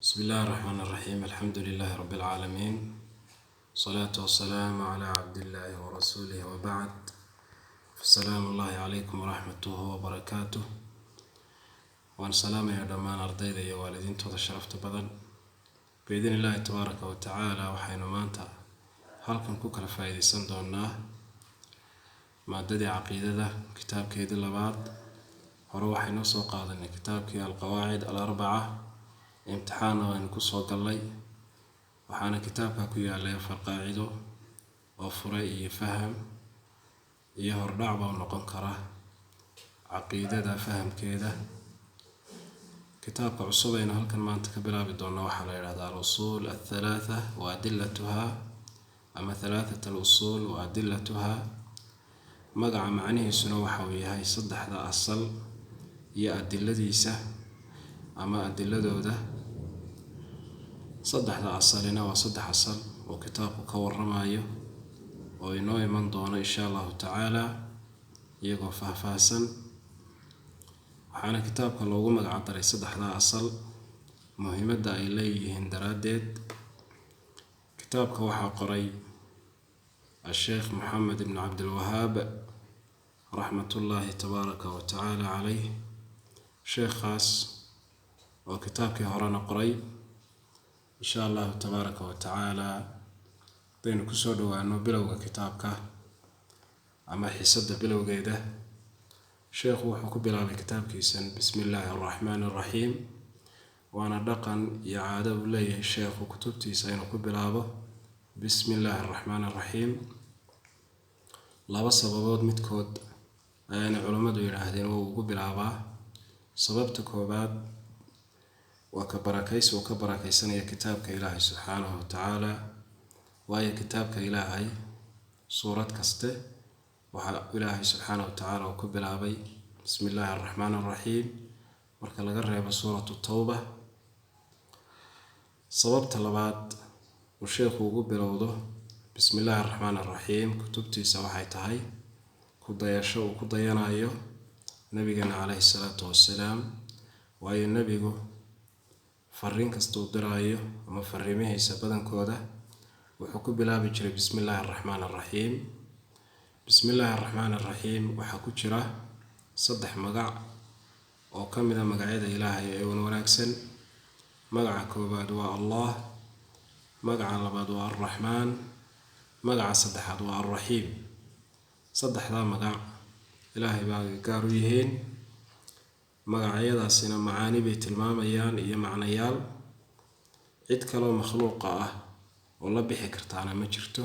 بسم الله الرحمن الرحيم، الحمد لله رب العالمين، والصلاة والسلام على عبد الله ورسوله، وبعد، فسلام الله عليكم ورحمته وbarakaatuh. Waan salaamayaa dhammaan ardayda iyo waalidiintooda sharafta badan. Biidn illaahi tabaaraka wa tacaala, waxaynu maanta halkan ku kala faa-iideysan doonaa maadadii caqiidada, kitaabkeedii labaad. Hore waxaynu soo qaadanay kitaabkii Alqawaacid Alarbaca, imtixaanna waynu kusoo gallay, waxaana kitaabka ku yaalay afar qaacido oo furay iyo faham iyo hordhac baa u noqon kara caqiidada fahamkeeda. Kitaabka cusub aynu halkan maanta ka bilaabi doona waxaa la yidhahdaa Al-Usuul Athalaatha wa Adilatuha ama Thalaathatu Al-Usuul wa Adilatuha. Magaca macnihiisuna waxa uu yahay saddexda asal iyo adiladiisa ama adiladooda. Saddexda asalina waa saddex asal oo kitaabku ka waramayo oo inoo iman doono, insha Allahu tacaala, iyagoo faahfaahsan. Waxaana kitaabka loogu magac daray saddexda asal muhiimadda ay leeyihiin daraaddeed. Kitaabka waxaa qoray Asheekh Moxamed ibn Cabdilwahaab, raxmatullaahi tabaaraka wa tacaala caleyh. Sheekhaas oo kitaabkii horena qoray. Insha Allahu tabaaraka wa tacaala, hadaynu kusoo dhawaano bilowga kitaabka ama xiisadda bilowgeeda, sheekhu wuxuu ku bilaabay kitaabkiisan "Bismi illaahi araxmaani araxiim". Waana dhaqan iyo caado uu leeyahay sheekhu kutubtiisa inuu ku bilaabo "Bismi illaahi araxmaani araxiim". Laba sababood midkood ayaana culammadu yidhaahdeen wuu ugu bilaabaa. Sababta koobaad waa ka barakaysi uu ka barakaysanaya kitaabka Ilaahay subxaanahu wa tacaala, waayo kitaabka Ilaahay suurad kaste waxaa Ilaahay subxaanahu wa tacaala uu ku bilaabay "Bismi illaahi araxmaan araxiim", marka laga reebo Suuratu Tawba. Sababta labaad uu sheekhu ugu bilowdo "Bismi illaahi araxmaan araxiim" kutubtiisa waxay tahay ku dayasho uu ku dayanayo nabigeena caleyhi salaatu wassalaam, waayo nebigu fariin kastuu diraayo ama fariimihiisa badankooda wuxuu ku bilaabi jiray "Bismi illaahi araxmaan araxiim". "Bismi illaahi araxmaan araxiim" waxaa ku jira saddex magac oo ka mid a magacyada Ilaahay ee wan wanaagsan. Magaca koowaad waa Allah, magaca labaad waa Arraxmaan, magaca saddexaad waa Arraxiim. Saddexdaa magac Ilaahay baa gaar u yihiin. Magacyadaasina macaani bay tilmaamayaan iyo macnayaal, cid kaloo makhluuqa ah oo la bixi kartaana ma jirto.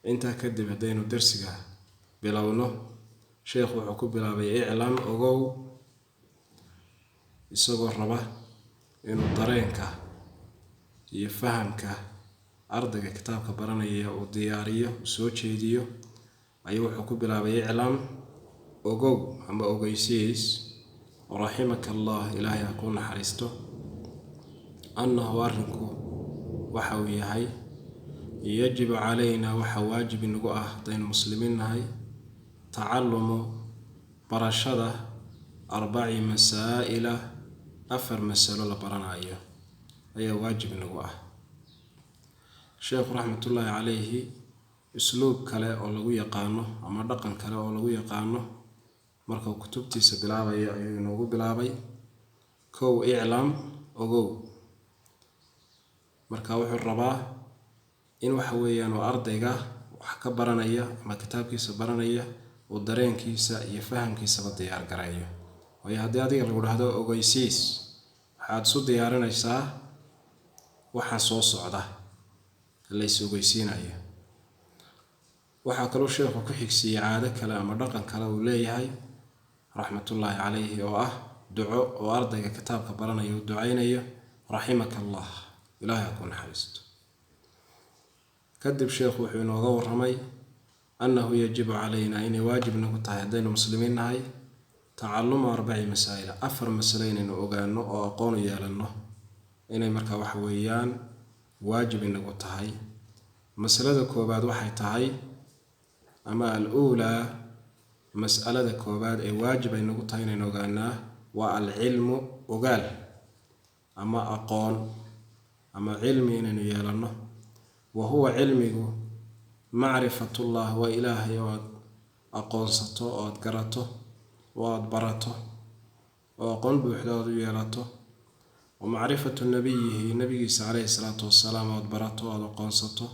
Intaa kadib, haddaynu darsiga bilowno, sheekhu wuxuu ku bilaabay "Iclam", ogow, isagoo raba inuu dareenka iyo fahamka ardayga kitaabka baranaya uu diyaariyo, uu soo jeediyo, ayuu wuxuu ku bilaabay "Iclam", ogow ama ogeysiis, "raximaka Allah", Ilaahay ha kuu naxariisto, "annahu", arrinku waxa uu yahay, "yajibu calayna", waxa waajib inagu ah haddaynu muslimiin nahay, "tacalumu", barashada, "arbaci masaa'ila", afar masalo la baranayo ayaa waajib inagu ah. Sheekhu raxmatullaahi calayhi usluub kale oo lagu yaqaano ama dhaqan kale oo lagu yaqaano markuu kutubtiisa bilaabayo ayuu inoogu bilaabay. Kow, "Iclam", ogow. Marka wuxuu rabaa in waxa weeyaan uu ardayga wax ka baranaya ama kitaabkiisa baranaya uu dareenkiisa iyo fahamkiisaba diyaar gareeyo, waayo haddii adiga lagu dhahdo "ogeysiis", waxaad isu diyaarinaysaa waxaan soo socda la is ogeysiinayo. Waxaa kaloo sheekhu ku xigsiiyey caado kale ama dhaqan kale uu leeyahay raxmatullaahi calayhi, oo ah duco oo ardayga kitaabka baranaya uu ducaynayo: "Raximaka Allah", Ilaahay ha ku naxariisto. Kadib sheekhu wuxuu inooga warramay "annahu yajibu calayna", inay waajib nagu tahay haddaynu muslimiin nahay, "tacalumu arbaci masaa'ila", afar masalo inaynu ogaano oo aqoon u yeelanno inay markaa waxa weeyaan waajib inagu tahay. Masalada koowaad waxay tahay, ama al uulaa, mas'alada koowaad ee waajib ay nagu tahay inaynu ogaanaa waa "alcilmu", ogaal. Ama aqoon ama cilmi inaynu yeelanno. Wa huwa cilmigu macrifatullah, waa Ilaahay oo aad aqoonsato oo aad garato oo aada barato oo aqoon buuxda aad u yeelato, wa macrifatu nabiyihi, nabigiisa caleyhi salaatu wasalaam oad barato o aada aqoonsato,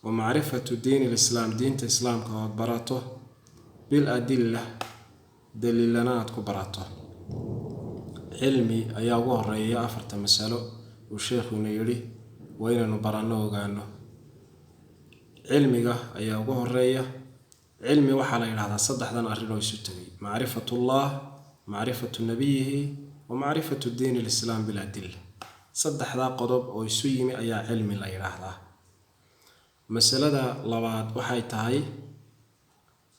wa macrifatu diin lislaam, diinta islaamka oad barato, bil adilla, daliilana aad ku barato. Cilmi ayaa ugu horeeya afarta masalo uu sheekhuna yidhi waa inaynu baranno, ogaano. Cilmiga ayaa ugu horeeya. Cilmi waxaa la yidhahdaa saddexdan arrin oo isu tegay: macrifatullah, macrifatu nabiyihi, wa macrifatu diin lislaam biladilla. Saddexdaa qodob oo isu yimi ayaa cilmi la yidhaahdaa. Masalada labaad waxay tahay,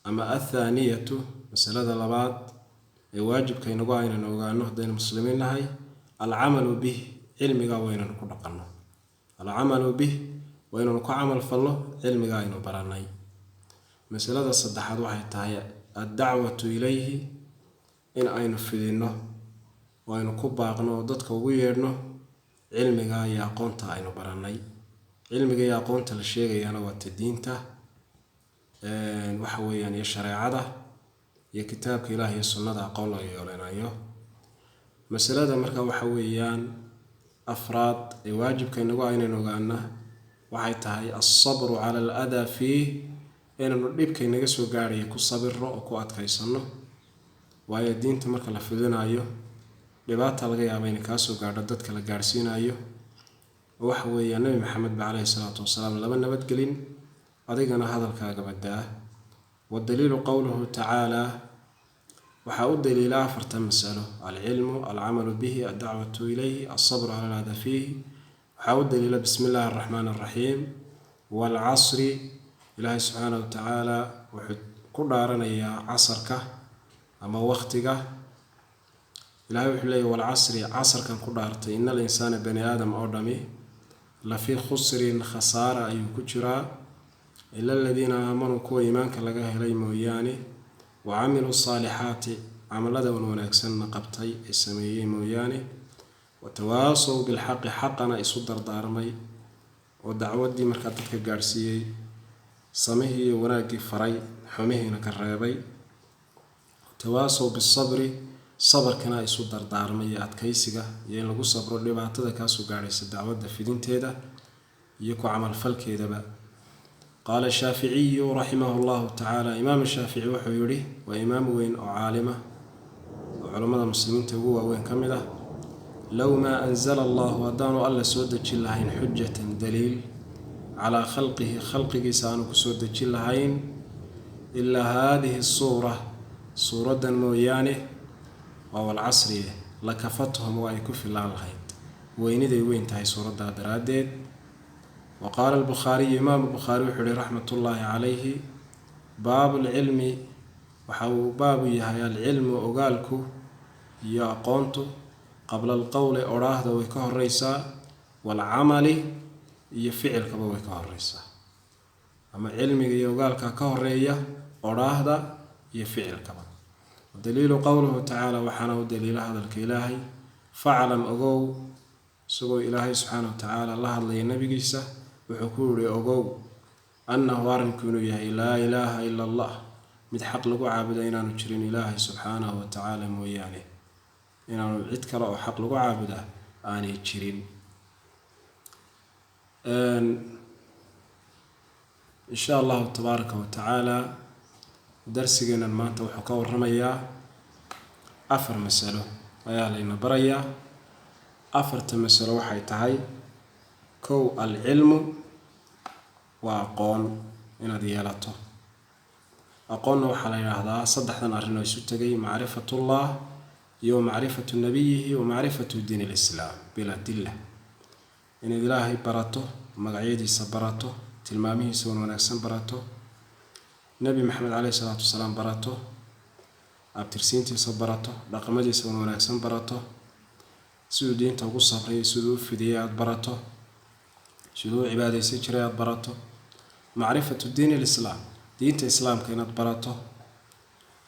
ama athaaniyatu, masalada labaad ee waajibka inagu aynanu ogaano haddaynu muslimiin nahay, alcamalu bih, cilmiga waa inaynu ku dhaqanno. Alcamalu bih, waa inaynu ku camal falno cilmiga aynu barannay. Masalada saddexaad waxay tahay addacwatu ilayhi, in aynu fidinno oo aynu ku baaqno oo dadka ugu yeedhno cilmiga iyo aqoonta aynu barannay. Cilmiga iyo aqoonta la sheegayana waa ta diinta, waxa weeyaan, iyo shareecada iyo kitaabka Ilaah iyo sunnada aqoon loo yeelanayo. Masalada marka waxa weeyaan afraad ee waajibka inagu aynaynu ogaana waxay tahay alsabru cala aladaa fiih, inaynu dhibka inaga soo gaadhaya ku sabirno oo ku adkaysanno, waayo diinta marka la fidinayo dhibaata laga yaaba inay kaa soo gaadho dadka la gaadhsiinayo. Waxa weeyaan Nebi Maxamed ba caleyhi salaatu wasalaam laba nabadgelin, adigana hadalkaaga badaa. Wadaliilu qowluhu tacaala. Waxaa u daliila afartan masalo, alcilmu, alcamalu bihi, addacwatu ilayhi, alsabru cala aladaa fiihi, waxaa u daliila bismi illaahi araxmaan araxiim, waalcasri. Ilaahay subxaana wa tacaala wuxuu ku dhaaranayaa casarka ama waqtiga. Ilahay wuxuu leeyahy: walcasri, casarkan ku dhaartay, ina alinsaana, bani aadam oo dhami, lafii khusrin, khasaara ayuu ku jiraa, ila aladiina aamanuu, kuwa iimaanka laga helay mooyaane, wa camiluu saalixaati, camalada wan wanaagsanna qabtay ee sameeyey mooyaane, watawaasow bilxaqi, xaqana isu dardaarmay oo dacwaddii markaa dadka gaadhsiiyey, samihii iyo wanaaggii faray, xumihiina ka reebay, watawaasow bisabri, sabarkana isu dardaarmay iyo adkaysiga iyo in lagu sabro dhibaatada kaasoo gaadhaysa dacwadda fidinteeda iyo ku camalfalkeedaba. Qaala Shaaficiyu raximahu llahu tacaala, imaam Shaafici wuxuu yihi, waa imaam weyn oo caalima oo culammada muslimiinta ugu waaweyn ka mid ah: low maa anzala allahu, haddaanu Alla soo dejin lahayn xujatan, daliil, calaa khalqihi, khalqigiisa aanu kusoo dejin lahayn, ilaa haadihi suura, suuraddan mooyaane, waa walcasriye, lakafathum, waa ay ku filaan lahayd, weyniday weyn tahay suuraddaa daraaddeed. Wa qaala albukhaariyu, imaamu Bukhaari wuxuu yihi raxmatullaahi calayhi: baabulcilmi, waxa uu baabu yahay alcilmu, ogaalku iyo aqoontu, qabla alqowli, odhaahda way ka horeysaa, waalcamali, iyo ficilkaba way ka horeysaa, ama cilmiga iyo ogaalka ka horeeya odhaahda iyo ficilkaba. Daliilu qowluhu tacaala, waxaana u daliila hadalka Ilaahay: faclam, ogow. Isagoo Ilaahay subxaana wa tacaala la hadlaya nabigiisa wuxuu ku yihi: ogow, annahu, arrinku inuu yahay, laa ilaaha ila Allah, mid xaq lagu caabudo inaanu jirin Ilaahay subxaanahu wa tacaala mooyaane, inaanu cid kale oo xaq lagu caabudaa aanay jirin. Insha Allahu tabaaraka wa tacaala, darsigeennan maanta wuxuu ka waramayaa afar masalo ayaa layna barayaa. Afarta masalo waxay tahay: kow, alcilmu, waa aqoon inaad yeelato. Aqoonna waxaa la yidhaahdaa saddexdan arrin oo isu tegay: macrifatullah iyo macrifatu nabiyihi wa macrifatu diin alislaam biladilla. Inaad Ilaahay barato, magacyadiisa barato, tilmaamihiisa wan wanaagsan barato, Nebi Maxamed caleyhi salaatu wasalaam barato, abtirsiintiisa barato, dhaqamadiisa wan wanaagsan barato, siduu diinta ugu sabrayay, siduu u fidiyay aada barato, siduu u cibaadaysan jiray aada barato. Macrifatu diin alislaam, diinta islaamka inaad barato.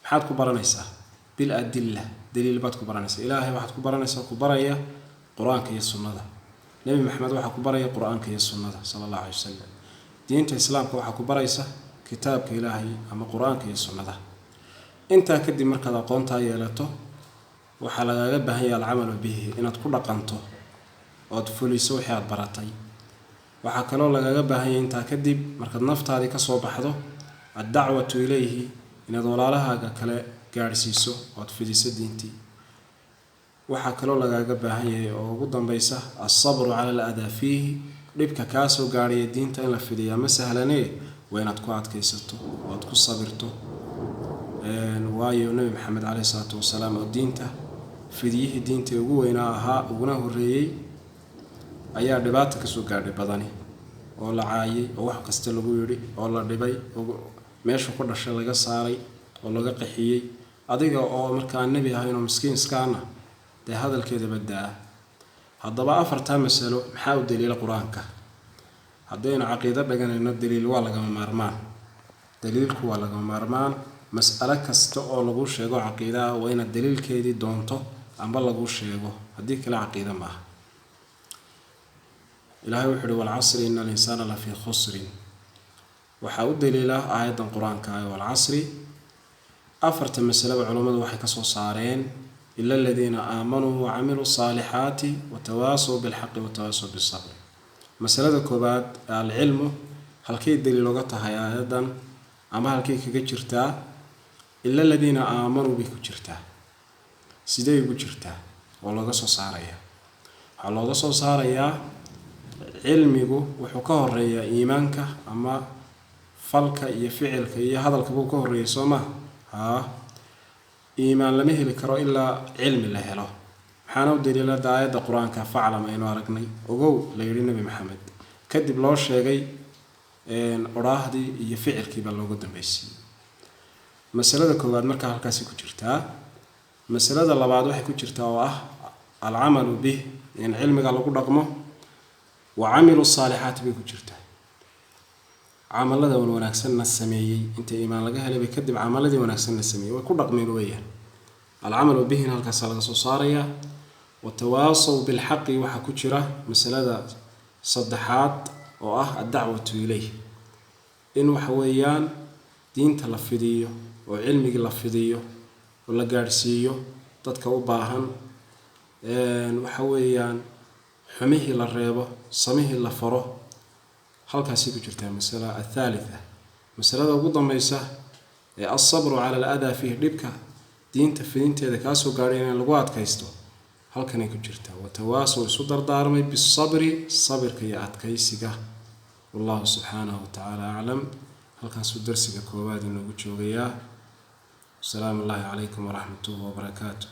Maxaad ku baranaysaa? Bil adilla. Daliil baad ku baranaysaa. Ilaahay waxaad ku baranaysaa, ku baraya Qur-aanka iyo sunnada. Nebi Maxamed waxaa ku baraya Qur-aanka iyo sunnada, sala Allahu calay wasalam. Diinta Islaamka waxaa ku baraysa kitaabka Ilaahay ama Qur-aanka iyo sunnada. Intaa kadib, markaad aqoontaa yeelato, waxaa lagaaga baahan yahay alcamalu bihi, inaad ku dhaqanto ood fuliso wixii aad baratay. Waxaa kaloo lagaaga baahan yahay intaa kadib, markaad naftaadii kasoo baxdo, addacwatu ilayhi, inaad walaalahaaga kale gaadhsiiso ood fidiso diintii. Waxaa kaloo lagaaga baahan yahay oo ugu dambaysa alsabru cala aladaa fiihi. Dhibka kaasoo gaadhaya diinta in la fidiyaa ma sahlanee, waa inaad ku adkaysato ood ku sabirto. Waayo, Nebi Maxamed caleyhi salaatu wasalaam, oo diinta fidiyihii diinta ugu weynaa ahaa uguna horreeyey, ayaa dhibaata kasoo gaadhay badani, oo la caayay, oo wax kasta lagu yidhi, oo la dhibay, oo meeshu ku dhashay laga saaray oo laga qaxiyey. Adiga oo markaa nebi ahayn oo miskiin iskaana, dee hadalkeedaba daa. Haddaba afartaa masalo maxaa u daliila? Qur-aanka. Haddaynu caqiido dhaganayno, daliil waa lagama maarmaan. Daliilku waa lagama maarmaan. Mas'alo kasta oo lagu sheego caqiida ah waa inaad daliilkeedii doonto amba lagu sheego, haddii kale caqiida maaha. Ilaahay wuxu uhi: "Walcasri, ina alinsaana lafii khusrin." Waxaa u daliila aayaddan Qur-aanka ah, walcasri. Afarta masaleba culummadu waxay kasoo saareen ila aladiina aamanuu wacamiluu saalixaati watawaasaw bilxaqi watawaasaw bisabr. Masalada koobaad, alcilmu, halkay daliil oga tahay aayaddan ama halkay kaga jirtaa? Ila aladiina aamanuu bay ku jirtaa. Sidee ugu jirtaa oo looga soo saaraya? Waxaa looga soo saarayaa cilmigu wuxuu ka horeeyaa iimaanka, ama falka iyo ficilka iyo hadalka buu ka horreeyay, soo ma haa? Iimaan lama heli karo ilaa cilmi la helo. Maxaana u daliilada aayadda Qur-aanka "faclam" aynu aragnay, ogow la yidhi Nebi Maxamed, kadib loo sheegay odhaahdii iyo ficilkiibaa looga dambaysiiyey. Masalada koowaad markaa halkaasi ku jirtaa. Masalada labaad waxay ku jirtaa oo ah alcamalu bih, in cilmiga lagu dhaqmo. Wa camilu saalixaati bay ku jirtaa, camalada wan wanaagsanna sameeyey. Inta iimaan laga helay bay kadib camaladii wanaagsanna sameeyey, way ku dhaqmeen weeyaan. Alcamalu bihina halkaasaa laga soo saarayaa. Watawaasaw bilxaqi waxaa ku jira masalada saddexaad oo ah addacwatu ilayh, in waxa weeyaan diinta la fidiyo oo cilmigii la fidiyo oo la gaadhsiiyo dadka u baahan, waxa weeyaan xumihii la reebo, samihii la faro. Halkaasay ku jirtaa masala athaalitha. Masalada ugu dambaysa ee alsabru cala aladaa fiih, dhibka diinta fidinteeda kaasoo gaadhay in lagu adkaysto, halkanay ku jirtaa. Watawaasow, isu dardaarmay, bisabri, sabirka iyo adkaysiga. Wallahu subxaanahu watacaala aclam. Halkaasuu darsiga koowaad inoogu joogayaa. Wasalaamu ullaahi calaykum waraxmatuhu wabarakaatu.